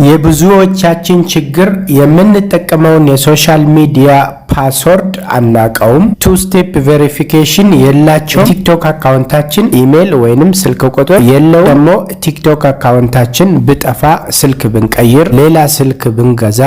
የብዙዎቻችን ችግር የምንጠቀመውን የ social media password አናቀውም። Two step verification የላቸውም። ቲክቶክ account ኣችን ኢሜይል ወይንም ስልክ ቁጥር የለውም። ደግሞ ቲክቶክ account ኣችን ብጠፋ፣ ስልክ ብንቀይር፣ ሌላ ስልክ ብንገዛ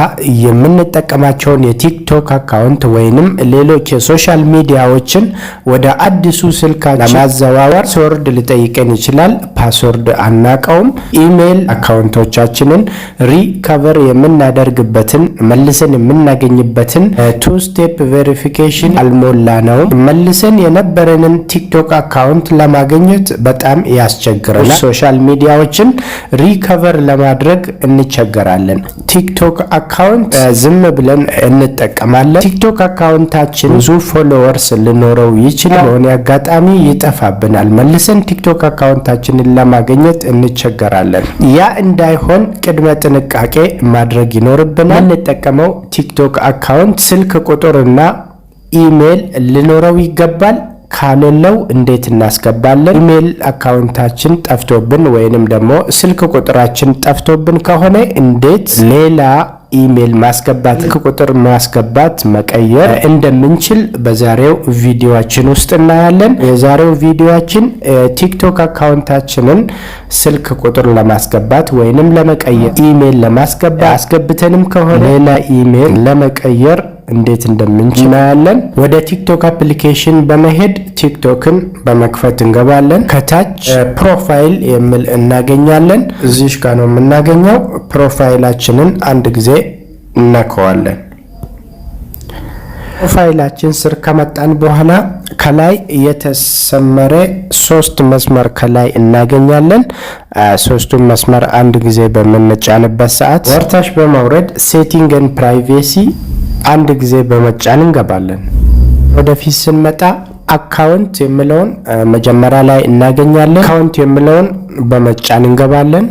የምንጠቀማቸውን የቲክቶክ account ወይንም ሌሎች የ social media ዎችን ወደ አዲሱ ስልካችን ለማዘዋወር password ሊጠይቀን ይችላል። Password አናቀውም። Email account ኦቻችንን recover የምናደርግበትን፣ መልሰን የምናገኝበትን two step verification አልሞላነው። መልሰን የነበረንን ቲክቶክ account ለማግኘት በጣም ያስቸግረናል። Social media ዎችን recover ለማድረግ እንቸገራለን። ቲክቶክ account ዝም ብለን እንጠቀማለን። ቲክቶክ account ኣችን ብዙ followers ሊኖረው ይችላል። በሆነ አጋጣሚ ይጠፋብናል። መልሰን ቲክቶክ account ኣችንን ለማግኘት እንቸገራለን። ያ እንዳይሆን ቅድመ ጥንቃቄ ማድረግ ይኖርብናል። የምንጠቀመው ቲክቶክ account ስልክ ቁጥርና ኢሜል ሊኖረው ይገባል። ካሌለው እንዴት እናስገባለን? Email account ኣችን ጠፍቶብን ወይንም ደግሞ ስልክ ቁጥራችን ጠፍቶብን ከሆነ እንዴት ሌላ ኢሜል ማስገባት፣ ስልክ ቁጥር ማስገባት፣ መቀየር እንደምንችል በዛሬው ቪዲዮአችን ውስጥ እናያለን። የዛሬው ቪዲዮአችን ቲክቶክ account ኣችንን ስልክ ቁጥር ለማስገባት ወይንም ለመቀየር፣ ኢሜል ለማስገባት፣ አስገብተንም ከሆነ ሌላ ኢሜል ለመቀየር እንዴት እንደምንችል እናያለን። ወደ ቲክቶክ application በመሄድ ቲክቶክን በመክፈት እንገባለን። ከታች profile የሚል እናገኛለን። እዚህ ጋር ነው የምናገኘው። Profile ኣችንን አንድ ጊዜ እነካዋለን። Profile ኣችን ስር ከመጣን በኋላ ከላይ የተሰመረ ሶስት መስመር ከላይ እናገኛለን። ሶስቱን መስመር አንድ ጊዜ በምንጫንበት ሰዓት ወደታች በመውረድ setting and privacy አንድ ጊዜ በመጫን እንገባለን። ወደፊት ስንመጣ account የሚለውን መጀመሪያ ላይ እናገኛለን። Account የሚለውን በመጫን እንገባለን።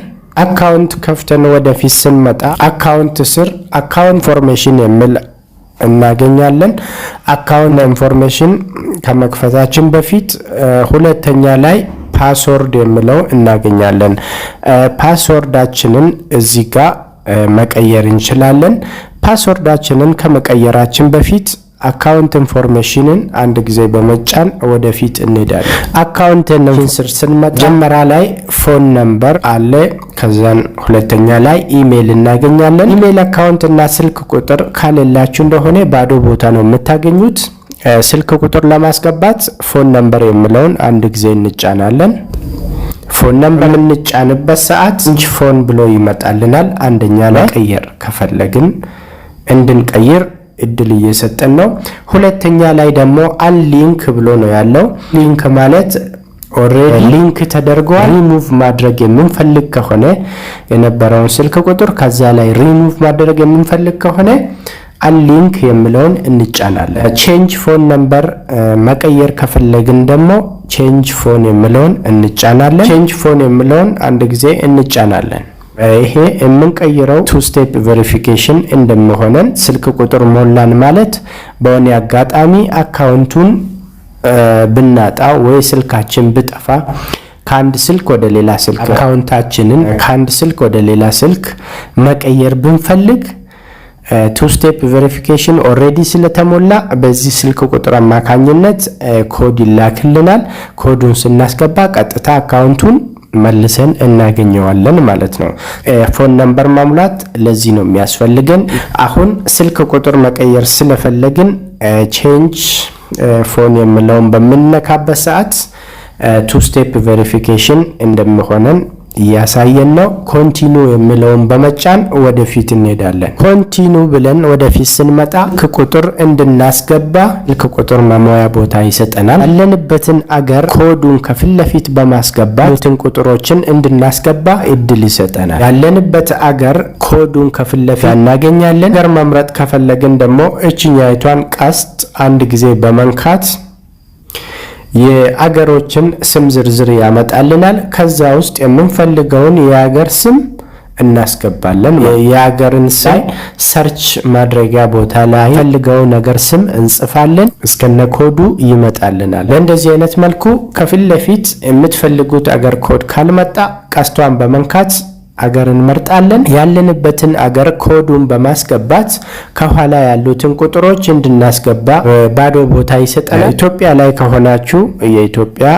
Account ከፍተን ወደፊት ስንመጣ account ስር account information የሚል እናገኛለን። Account information ከመክፈታችን በፊት ሁለተኛ ላይ password የሚለው እናገኛለን። Password ኣችንን እዚህ ጋር መቀየር እንችላለን። Password ኣችንን ከመቀየራችን በፊት account information ን አንድ ጊዜ በመጫን ወደፊት እንሄዳለን። Account ስር ስንመጣ መጀመሪያ ላይ phone number አለ። ከዛን ሁለተኛ ላይ ኢሜይል እናገኛለን። Email account እና ስልክ ቁጥር ካሌላችሁ እንደሆነ ባዶ ቦታ ነው የምታገኙት። ስልክ ቁጥር ለማስገባት phone number የሚለውን አንድ ጊዜ እንጫናለን። Phone number የምንጫንበት ሰዓት change phone ብሎ ይመጣልናል። አንደኛ ላይ መቀየር ከፈለግን እንድንቀይር እድል እየሰጠን ነው። ሁለተኛ ላይ ደግሞ unlink ብሎ ነው ያለው። Link ማለት already link ተደርጓል። ሪሙቭ ማድረግ የምንፈልግ ከሆነ፣ የነበረውን ስልክ ቁጥር ከዛ ላይ ሪሙቭ ማድረግ የምንፈልግ ከሆነ unlink የሚለውን እንጫናለን። Change phone number መቀየር ከፈለግን ደግሞ change phone የሚለውን እንጫናለን። Change phone የሚለውን አንድ ጊዜ እንጫናለን። ይሄ የምንቀይረው two step verification እንደሚሆነን ስልክ ቁጥር ሞላን ማለት በሆነ አጋጣሚ account ኡን ብናጣ ወይ ስልካችን ብጠፋ ከአንድ ስልክ ወደ ሌላ ስልክ account ኣችንን ከአንድ ስልክ ወደ ሌላ ስልክ መቀየር ብንፈልግ two step verification already ስለተሞላ በዚህ ስልክ ቁጥር አማካኝነት ኮድ ይላክልናል። ኮዱን ስናስገባ ቀጥታ account ኡን መልሰን እናገኘዋለን ማለት ነው። Phone number መሙላት ለዚህ ነው የሚያስፈልገን። አሁን ስልክ ቁጥር መቀየር ስለፈለግን change phone የሚለውን በምንነካበት ሰዓት two step verification እንደሚሆነን እያሳየን ነው። Continue የሚለውን በመጫን ወደፊት እንሄዳለን። Continue ብለን ወደፊት ስንመጣ ስልክ ቁጥር እንድናስገባ ስልክ ቁጥር መሙያ ቦታ ይሰጠናል። ያለንበትን አገር ኮዱን ከፊት ለፊት በማስገባት ትን ቁጥሮችን እንድናስገባ እድል ይሰጠናል። ያለንበት አገር ኮዱን ከፊት ለፊት እናገኛለን። አገር መምረጥ ከፈለግን ደግሞ እችኛይቷን ቀስት አንድ ጊዜ በመንካት የአገሮችን ስም ዝርዝር ያመጣልናል። ከዛ ውስጥ የምንፈልገውን የሀገር ስም እናስገባለን። የሀገርን ስም search ማድረጊያ ቦታ ላይ ፈልገው ነገር ስም እንጽፋለን። እስከነ ኮዱ ይመጣልናል። በእንደዚህ አይነት መልኩ ከፊት ለፊት የምትፈልጉት አገር ኮድ ካልመጣ ቀስቷን በመንካት አገር እንመርጣለን። ያለንበትን አገር ኮዱን በማስገባት ከኋላ ያሉትን ቁጥሮች እንድናስገባ ባዶ ቦታ ይሰጠናል። ኢትዮጵያ ላይ ከሆናችሁ የኢትዮጵያ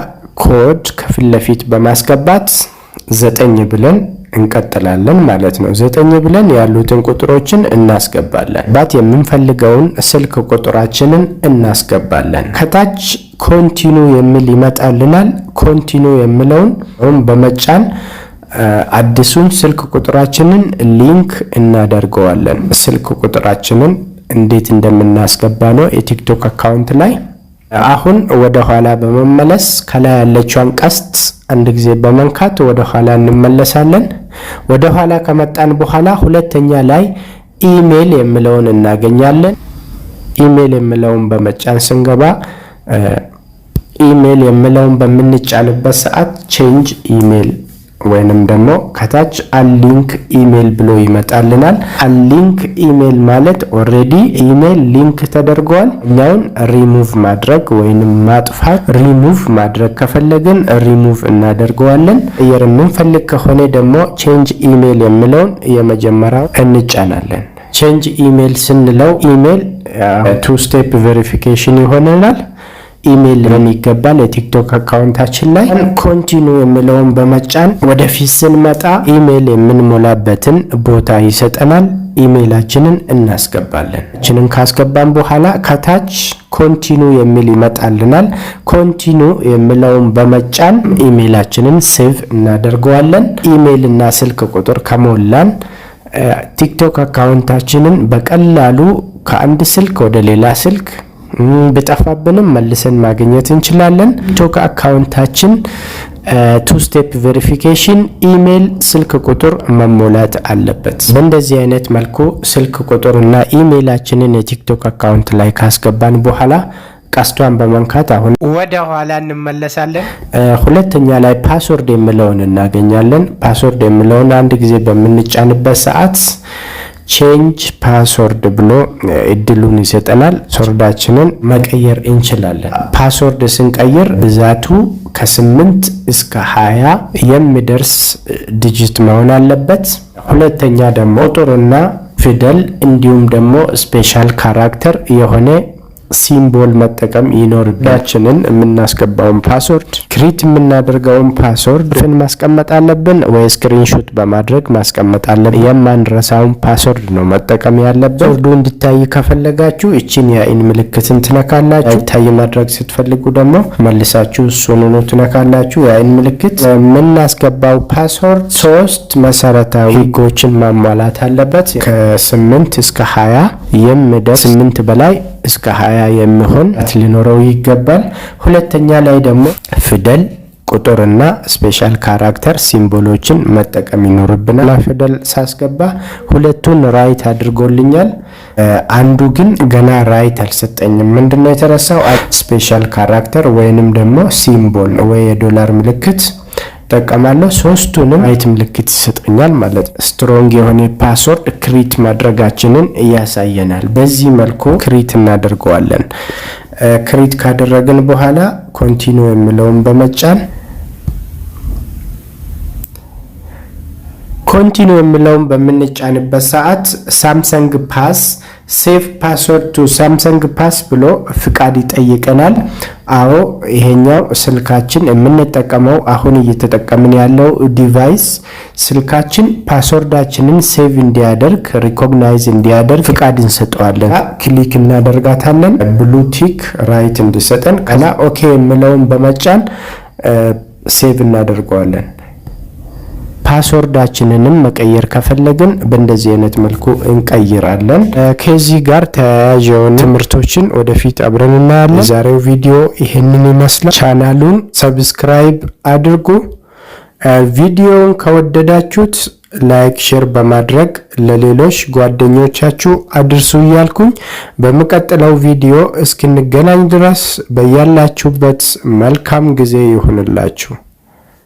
ኮድ ከፊት ለፊት በማስገባት 9 ብለን እንቀጥላለን ማለት ነው። 9 ብለን ያሉትን ቁጥሮችን እናስገባለን። ባት የምንፈልገውን ስልክ ቁጥራችንን እናስገባለን። ከታች continue የሚል ይመጣልናል። Continue የሚለውን በመጫን አዲሱን ስልክ ቁጥራችንን link እናደርገዋለን። ስልክ ቁጥራችንን እንዴት እንደምናስገባ ነው የቲክቶክ account ላይ። አሁን ወደ ኋላ በመመለስ ከላይ ያለችዋን ቀስት አንድ ጊዜ በመንካት ወደ ኋላ እንመለሳለን። ወደ ኋላ ከመጣን በኋላ ሁለተኛ ላይ ኢሜል የሚለውን እናገኛለን። ኢሜል የሚለውን በመጫን ስንገባ፣ ኢሜል የሚለውን በምንጫንበት ሰዓት change email ወይንም ደግሞ ከታች unlink email ብሎ ይመጣልናል። Unlink email ማለት already email link ተደርጓል። እኛውን ሪሙቭ ማድረግ ወይንም ማጥፋት፣ ሪሙቭ ማድረግ ከፈለግን ሪሙቭ እናደርገዋለን። ቀየር የምንፈልግ ከሆነ ደግሞ change email የሚለውን የመጀመሪያው እንጫናለን። Change email ስንለው email two step verification ይሆንናል። ኢሜይል ለን ይገባል። የቲክቶክ account ኣችን ላይ continue የሚለውን በመጫን ወደፊት ስንመጣ ኢሜይል የምንሞላበትን ቦታ ይሰጠናል። ኢሜይላችንን እናስገባለን። ችንን ካስገባን በኋላ ከታች continue የሚል ይመጣልናል። Continue የሚለውን በመጫን ኢሜይላችንን save እናደርገዋለን። ኢሜይል እና ስልክ ቁጥር ከሞላን ቲክቶክ account ኣችንን በቀላሉ ከአንድ ስልክ ወደ ሌላ ስልክ ቢጠፋብንም መልሰን ማግኘት እንችላለን። ቲክቶክ account ኣችን two step verification፣ ኢሜይል፣ ስልክ ቁጥር መሞላት አለበት። በእንደዚህ አይነት መልኩ ስልክ ቁጥር እና ኢሜይላችንን የቲክቶክ account ላይ ካስገባን በኋላ ቀስቷን በመንካት አሁን ወደ ኋላ እንመለሳለን። ሁለተኛ ላይ password የሚለውን እናገኛለን። Password የሚለውን አንድ ጊዜ በምንጫንበት ሰዓት change password ብሎ እድሉን ይሰጠናል። Password ኣችንን መቀየር እንችላለን። Password ስንቀይር ብዛቱ ከ8 እስከ 20 የሚደርስ digit መሆን አለበት። ሁለተኛ ደግሞ ቁጥርና ፊደል እንዲሁም ደግሞ special character የሆነ symbol መጠቀም ይኖርባችንን። የምናስገባውን password፣ create የምናደርገውን password ፍን ማስቀመጥ አለብን ወይ screenshot በማድረግ ማስቀመጥ አለብን። የማንረሳውን password ነው መጠቀም ያለብን። Password ኡ እንዲታይ ከፈለጋችሁ እቺን የአይን ምልክትን ትነካላችሁ። አይታይ ማድረግ ስትፈልጉ ደግሞ መልሳችሁ እሱንኑ ትነካላችሁ። የአይን ምልክት። የምናስገባው password ሶስት መሰረታዊ ህጎችን ማሟላት አለበት። ከ8 እስከ 20 የሚደርስ፣ 8 በላይ እስከ 20 የሚሆን ሊኖረው ይገባል። ሁለተኛ ላይ ደግሞ ፊደል፣ ቁጥርና special character symbol ኦችን መጠቀም ይኖርብናል። ፊደል ሳስገባ ሁለቱን right አድርጎልኛል። አንዱ ግን ገና right አልሰጠኝም። ምንድነው የተረሳው? Special character ወይንም ደግሞ symbol ወይ የዶላር ምልክት እጠቀማለሁ። ሶስቱንም right ምልክት ይሰጠኛል ማለት ነው። Strong የሆነ password create ማድረጋችንን ያሳየናል። በዚህ መልኩ create እናደርገዋለን። Create ካደረግን በኋላ continue የሚለውን በመጫን፣ continue የሚለውን በምንጫንበት ሰዓት Samsung Pass፣ save password to Samsung Pass ብሎ ፍቃድ ይጠይቀናል። አዎ፣ ይሄኛው ስልካችን የምንጠቀመው፣ አሁን እየተጠቀምን ያለው device ስልካችን password ኣችንን save እንዲያደርግ፣ recognize እንዲያደርግ ፍቃድ እንሰጠዋለን። Click እናደርጋታለን። Blue tick right እንዲሰጠን ከዛ okay የሚለውን በመጫን save እናደርገዋለን። Password ኣችንንም መቀየር ከፈለግን በእንደዚህ አይነት መልኩ እንቀይራለን። ከዚህ ጋር ተያያዥ የሆኑ ትምህርቶችን ወደፊት አብረን እናያለን። የዛሬው ቪዲዮ ይህንን ይመስላል። ቻናሉን subscribe አድርጉ። ቪዲዮውን ከወደዳችሁት like፣ share በማድረግ ለሌሎች ጓደኞቻችሁ አድርሱ እያልኩኝ በሚቀጥለው ቪዲዮ እስክንገናኝ ድረስ በያላችሁበት መልካም ጊዜ ይሁንላችሁ።